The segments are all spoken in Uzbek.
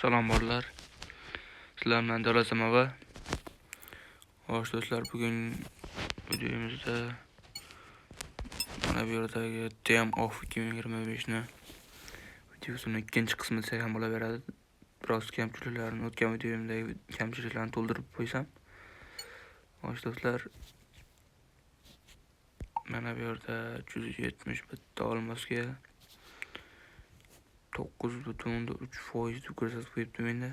Salom bolalar. Sizlar bilan Davlat Samava. Xo'sh do'stlar, bugun videomizda mana bu yerdagi Team Off 2025 ni videosini ikkinchi qismi desak ham bo'laveradi. Biroz kamchiliklarni, o'tgan videomdagi kamchiliklarni to'ldirib qo'ysam. Xo'sh do'stlar, mana bu yerda 371 ta olmosga 9,3% deb ko'rsatib qo'yibdi menda.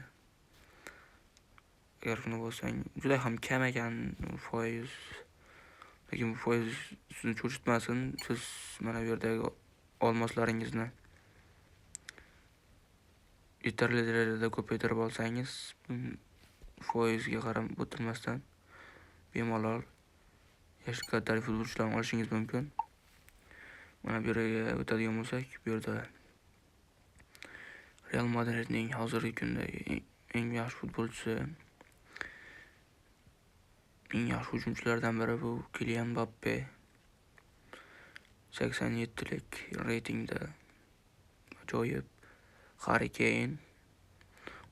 Agar shuni bossang, juda ham kam ekan foiz. Lekin bu foiz sizni cho'chitmasin. Siz mana bu yerdagi olmoslaringizni yetarli darajada ko'paytirib olsangiz, foizga qarab o'tirmasdan bemalol yaxshi kattalik futbolchilarni olishingiz mumkin. Mana bu yerga o'tadigan bo'lsak, bu yerda Real Madridning hozirgi kundagi eng yaxshi futbolchisi, eng yaxshi hujumchilardan biri bu Kilian Mbappe. 87lik reytingda ajoyib Harri Kane,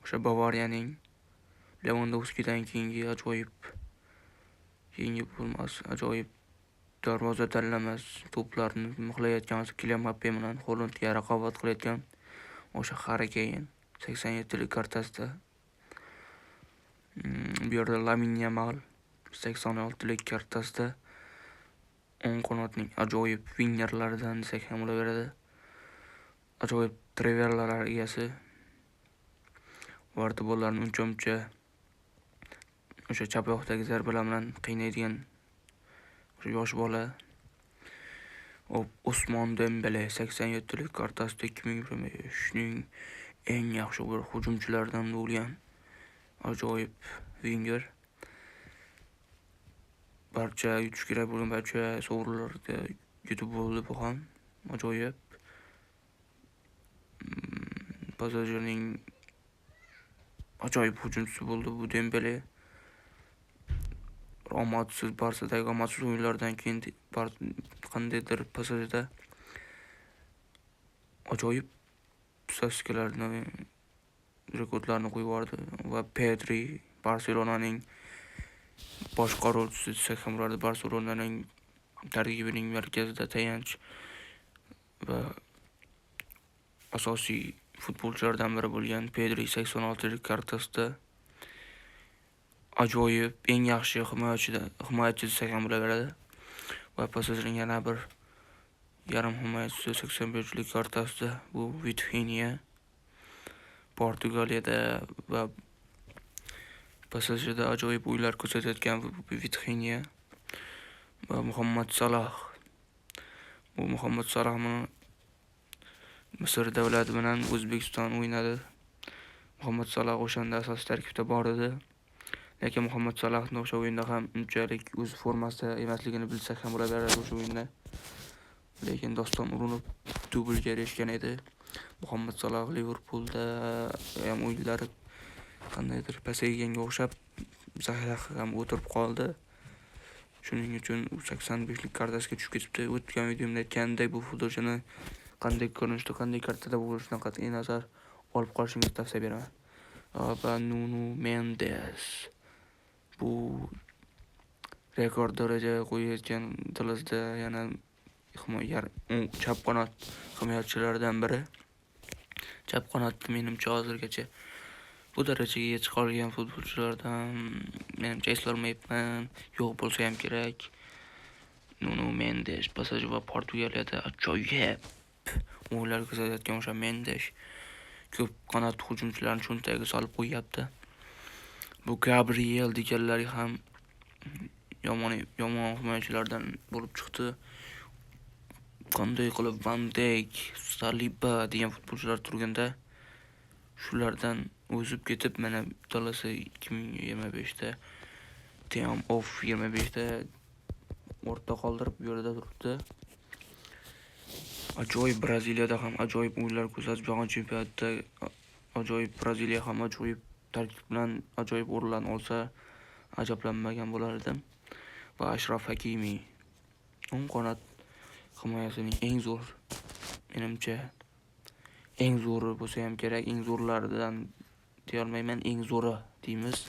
o'sha Bavariyaning Lewandowskidan keyingi ajoyib, keyingi bo'lmas, ajoyib darvoza tanlamas to'plarni mixlayotgan Kilian Mbappe bilan Holandga raqobat qilayotgan o'sha Harri Kane 87lik kartasida. Bu yerda Lamin Yamal 86lik kartasida, o'ng qanotning ajoyib vingerlaridan desak ham bo'laveradi. Ajoyib treverlalar egasi. Vertibollarni uncha-muncha o'sha chap oyoqdagi zarbalar bilan qiynaydigan o'sha yosh bola. Usmon Dembele 87lik kartasida 2025ning eng yaxshi bir hujumchilaridan bo'lgan ajoyib vinger. Barcha yutish kerak bo'lgan barcha sovrinlarga yutib bo'ldi bu ham. Ajoyib. PSJning ajoyib hujumchisi bo'ldi bu Dembele. Omadsiz Barsadagi omadsiz o'yinlardan keyin qandaydir PSJda ajoyib statistikalarni, rekordlarni qo'yib yubordi va Pedri Barselonaning boshqaruvchisi desak ham bo'ladi. Barselonaning tarkibining markazida tayanch va asosiy futbolchilardan biri bo'lgan Pedri 86lik kartasida ajoyib, eng yaxshi himoyachi desak ham bo'laveradi. Va PSJning yana bir yarim himoyachisi 85lik kartasida bu Vitinha, Portugaliyada va PSJda ajoyib o'yinlar ko'rsatayotgan Vitinha va Muhammad Salah. Bu Muhammad Salohni Misr davlati bilan O'zbekiston o'ynadi. Muhammad Salah o'shanda asosiy tarkibda bor edi. Lekin Muhammad Salohni o'sha o'yinda ham unchalik o'z formasida emasligini bilsak ham bo'laveradi o'sha o'yinda. Lekin doston urinib dublga erishgan edi. Muhammad Salah Liverpoolda ham o'yinlari qandaydir pasayganga o'xshab zax ham o'tirib qoldi. Shuning uchun u 85lik kartasiga tushib ketibdi. O'tgan videomda aytganimdek, bu futbolchini qanday ko'rinishda, qanday kartada bo'lishidan qat'iy nazar olib qolishingizni tavsiya beraman. Va Nuno Mendes bu rekord daraja qo'yayotgan tilizda yana himoya chap qanot himoyachilaridan biri. Chap qanotni menimcha hozirgacha bu darajaga chiqa olgan futbolchilardan menimcha eslolmayapman, yo'q bo'lsa ham kerak. Nuno Mendes PSJ va Portugaliyada ajoyib o'yinlar ko'rsatayotgan o'sha Mendes ko'p qanot hujumchilarni cho'ntagiga solib qo'yyapti. Bu Gabriel deganlari ham yomon yomon himoyachilardan bo'lib chiqdi. Qanday qilib Van Dijk, Saliba degan futbolchilar turganda shulardan o'zib ketib, mana bittalasi 2025da Team Off 25da o'rta qoldirib bu yerda turibdi. Ajoyib Braziliyada ham ajoyib o'yinlar ko'rsatib, jahon chempionatida ajoyib Braziliya ham ajoyib tarkib bilan ajoyib o'rinlarni olsa ajablanmagan bo'lar edim. Va Ashraf Hakimi o'ng qanot himoyasining eng zo'r, menimcha eng zo'ri bo'lsa ham kerak, eng zo'rlaridan deya olmayman, eng zo'ri deymiz.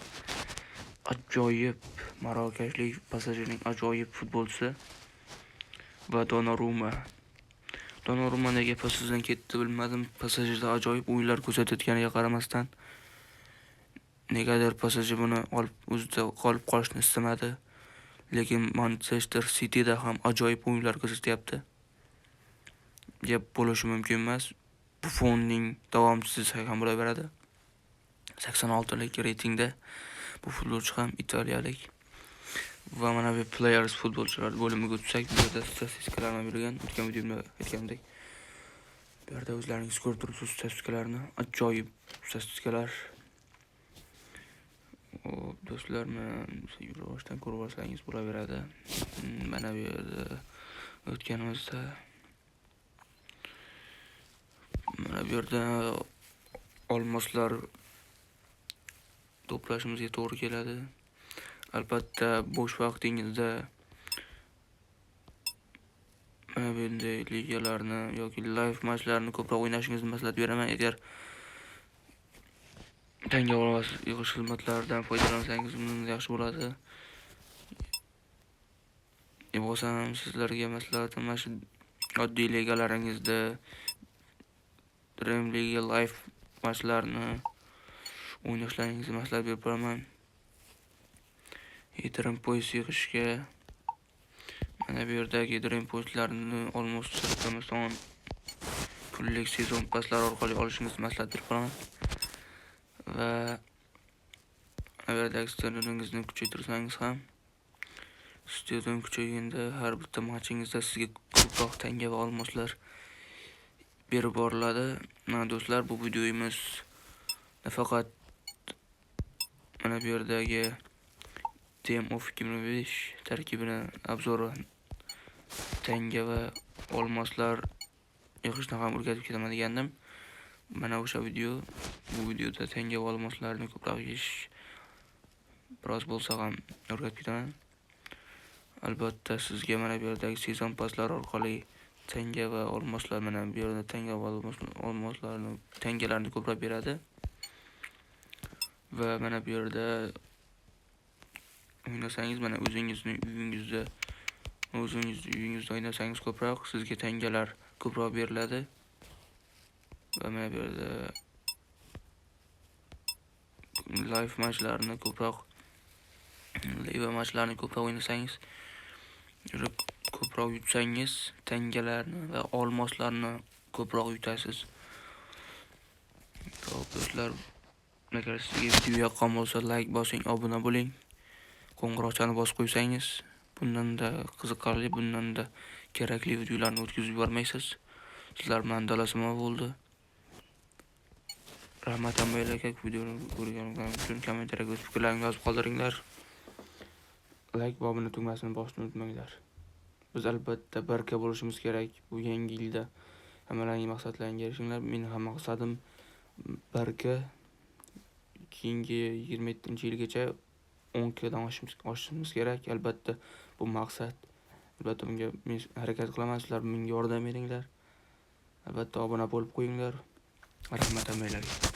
Ajoyib marokashlik PSJning ajoyib futbolchisi va Donnarumma. Donnarumma nega PSJdan ketdi bilmadim. PSJda ajoyib o'yinlar ko'rsatayotganiga qaramasdan negadir PSG buni olib o'zida qolib qolishni istamadi. Lekin Manchester Cityda ham ajoyib o'yinlar ko'rsatyapti. Gap bo'lishi mumkin emas. Buffonning davomchisi desak ham bo'laveradi. 86lik reytingda bu futbolchi ham italiyalik. Va mana bu players futbolchilar bo'limiga o'tsak, bu yerda statistikalarni berilgan. O'tgan videomda aytganimdek, bu yerda o'zlaringiz ko'rib turibsiz statistikalarni, ajoyib statistikalar. Hop, do'stlar, mana rivojdan ko'rib olsangiz bo'laveradi. Mana bu yerda o'tganimizda mana bu yerda olmoslar to'plashimizga to'g'ri keladi. Albatta bo'sh vaqtingizda mana bunday ligalarni yoki live matchlarni ko'proq o'ynashingizni maslahat beraman. Agar tanga olmos yig'ish xizmatlaridan foydalansangiz bundan yaxshi bo'ladi. Bo'lsam sizlarga maslahatim mana shu oddiy ligalaringizda Dream League live matchlarni o'ynashlaringizni maslahat berib qo'yaman. Dream Points yig'ishga mana bu yerdagi Dream Pointslarni olmos sirtimiz pullik sezon passlari orqali olishingizni maslahat berib qo'yaman. Va mana bu yerdagi stadioningizni kuchaytirsangiz ham, stadion kuchayganda har bitta matchingizda sizga ko'proq tanga va olmoslar berib boriladi. Mana do'stlar, bu videomiz nafaqat mana bu yerdagi Team of 2005 tarkibini обзор i, tanga va olmoslar yig'ishni ham o'rgatib ketaman degandim. Mana o'sha video. Bu videoda tanga va olmoslarni ko'proq yig'ish biroz bo'lsa ham o'rgatib ketaman. Albatta sizga mana bu yerdagi sezon passlari orqali tanga va olmoslar, mana bu yerda tanga va olmoslarni, tangalarni ko'proq beradi. Va mana bu yerda o'ynasangiz, mana o'zingizni uyingizda, o'zingizni uyingizda o'ynasangiz ko'proq sizga tangalar ko'proq beriladi. Va mana bu yerda live matchlarni ko'proq, live matchlarni ko'proq o'ynasangiz, ko'proq yutsangiz, tangalarni va olmoslarni ko'proq yutasiz. Xo'p, do'stlar, agar sizga video yoqqan bo'lsa, like bosing, obuna bo'ling. Qo'ng'iroqchani bosib qo'ysangiz, bundan-da qiziqarli, bundan-da kerakli videolarni o'tkazib yubormaysiz. Sizlar bilan Dalasima bo'ldi. Rahmat hammalarga videoni ko'rganingiz uchun. Kommentariyada o'z fikrlaringizni yozib qoldiringlar. Like va obuna tugmasini bosishni unutmanglar. Biz albatta birga bo'lishimiz kerak. Bu yangi yilda hammalaring maqsadlaringga erishinglar. Meni ham maqsadim birga keyingi 27-yilgacha 10 dan oshishimiz kerak. Albatta bu maqsad. Albatta bunga men harakat qilaman. Sizlar menga yordam beringlar. Albatta obuna bo'lib qo'yinglar. Rahmat hammalarga.